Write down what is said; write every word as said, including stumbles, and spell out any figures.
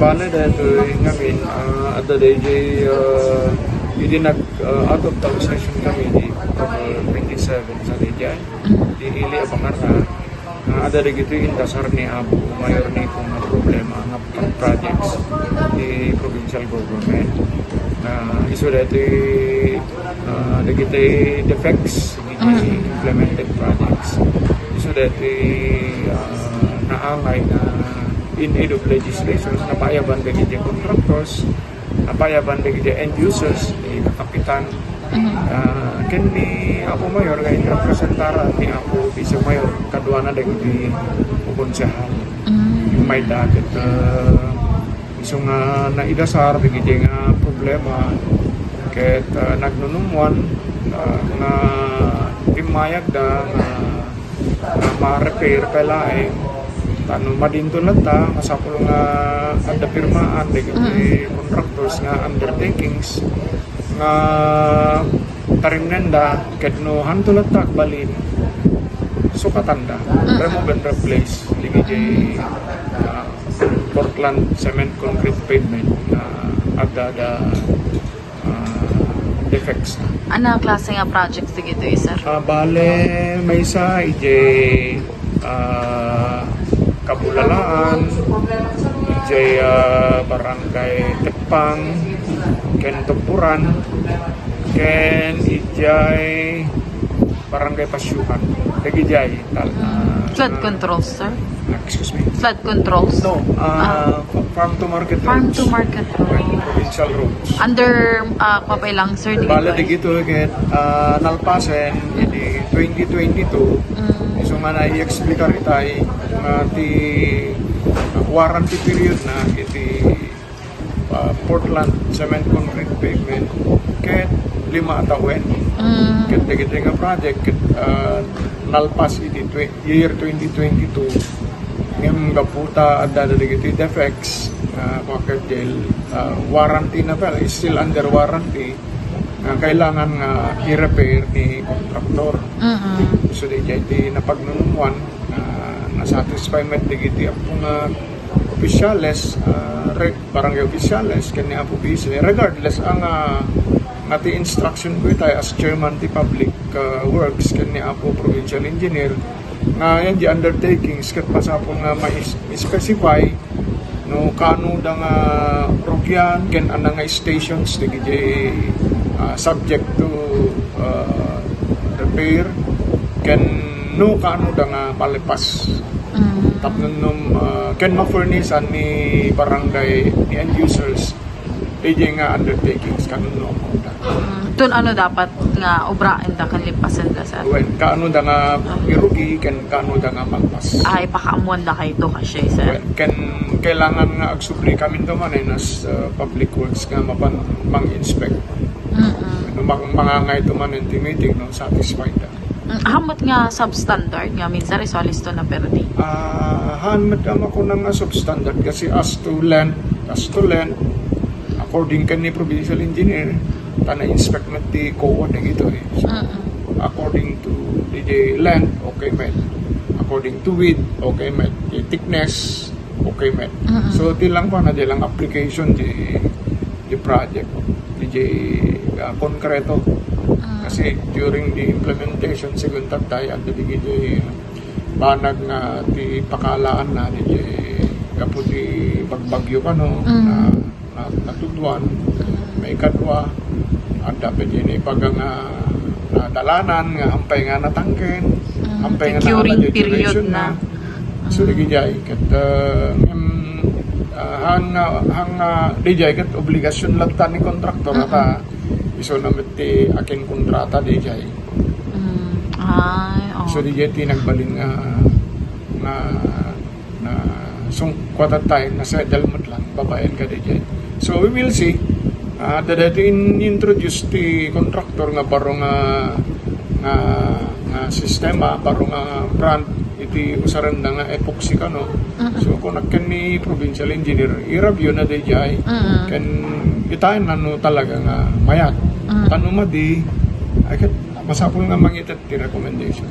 Bale, daytoy ngamin, ah, adda dayjay, ah, idi nag, ah, out of town session kami di October twenty-seven sa dayjay. Di ili a pangarna, ah, adda dagiti indasar ni Apo Mayor ni kung nga problema nga projects ti provincial government. Ah, isu daytoy, ah, dagiti defects iti implemented projects. Isu daytoy, ah, naangay nga in aid of legislation, napayaban dagiti contractors, napayaban dagiti end users, ti kakapitan, ah, ken ni Apo Mayor nga inrepresentaran ni Apo Vice Mayor, kaduana dagiti konsehal. Mayda ket, ah, isu nga naidasar dagiti nga problema ket, ah, nagnunumwan, ah, nga timmayagda nga, nga ma-repair pay laeng. Ta no madinto latta, masapul nga adda pirmaan dagiti contractors nga undertakings nga tarimnenda ket no hanto latta agbalin, sukatanda. Remove and replace dagiti, ah, Portland cement concrete pavement nga adda da, ah, defects. Ano a klase nga projects dagitoy, sir? Ah, bale, maysa idiay, ah, Kabulalaan, idiay, ah, Barangay Tepang, ken Tugburan, ken idiay Barangay Pasyukan. Dagidiay, tal-, ah, flood controls, sir? Ah, excuse me? Flood controls? No, ah, fa-, farm to market roads. Farm to market roads. Provincial roads. Under, ah, kua pay lang, sir, dagitoy? Bale, dagitoy ket, ah, nalpasen, idi twenty twenty-two, isu nga nai-explicar itay nga ti warranty period na iti ah, Portland cement concrete pavement ket lima a tawen. Ket dagiti nga project ket, ah, nalpas iti twe-, year twenty twenty-two. Ngem gapu ta adda dagiti defects, ah, kua ket, ah, warranty na pay, still under warranty, nga kailangan nga i-repair ni contractor. So, di ti napagnunumwan, ah, nasatisfy met dagiti ampo nga opisyales, ah, re-, barangay opisyales, ken ni Apo Vice, regardless a nga, nga ti instruction ko itay as chairman ti public, ah, works, ken ni Apo Provincial Engineer, nga yan di undertakings, ket masapul nga ma-specify no kaano da nga rugian, ken ano nga stations dagiti, ah, subject to, ah, repair, ken no kaano da nga malipas. Tapno no, ah, ken ma-furnishan ni barangay, ni end users, daydiay nga undertakings, kaano no amount da. Tun ano dapat nga obraen da ken lippasen da, sir? Wen, kaano da nga irugi, ken kaano da nga malpas. Ay, pakaammuan da kayto, kasya, sir? Wen, ken kailangan nga agsubli kami to manen as, uh, public works nga mapan mang-inspect. No, mang-, mangangay to manen ti meeting, no, satisfied da. Haan met nga substandard nga minsan isu a listo na perdi? Ah, haan met nga makuna nga substandard kasi as to length, as to length, according ken ni provincial engineer, ta na-inspect met ti COA dagitoy. So, according to the length, okay met. According to width, okay met. Ti thickness, okay met. So, ti lang pa na, di lang application, di, di project, di, di, ah, konkreto. Kasi during the implementation, sigun tattay, adda di, di banag nga ti pakalaan na, di, di, gapu ti bagbagyo kano, na, na, natutuan, maikadua, adda pa di naibaga nga, nga dalanan, nga hampay nga natangken, hampay nga curing period na. So, dagijay, ket, uh, ngem, uh, haan nga, haan nga, dagijay, ket obligasyon latta ni kontraktor, ata, isu na met ti akin kontrata, dagijay. Ay, oo. So, dagijay ti nagbalin nga, nga, na, sung-, kuwatattayo, na settle met lang, babaen ka, dagijay. So, we will see. Ah, adda daytoy in-introduce ti contractor nga baro nga, nga, nga sistema, baro nga brand iti usarenda nga epoxy kano. So, kunak ken ni provincial engineer, i-review na dayjay. Ken kitaen na no talaga nga mayat. Ta no madi, ay ket masapul nga mangited ti recommendation.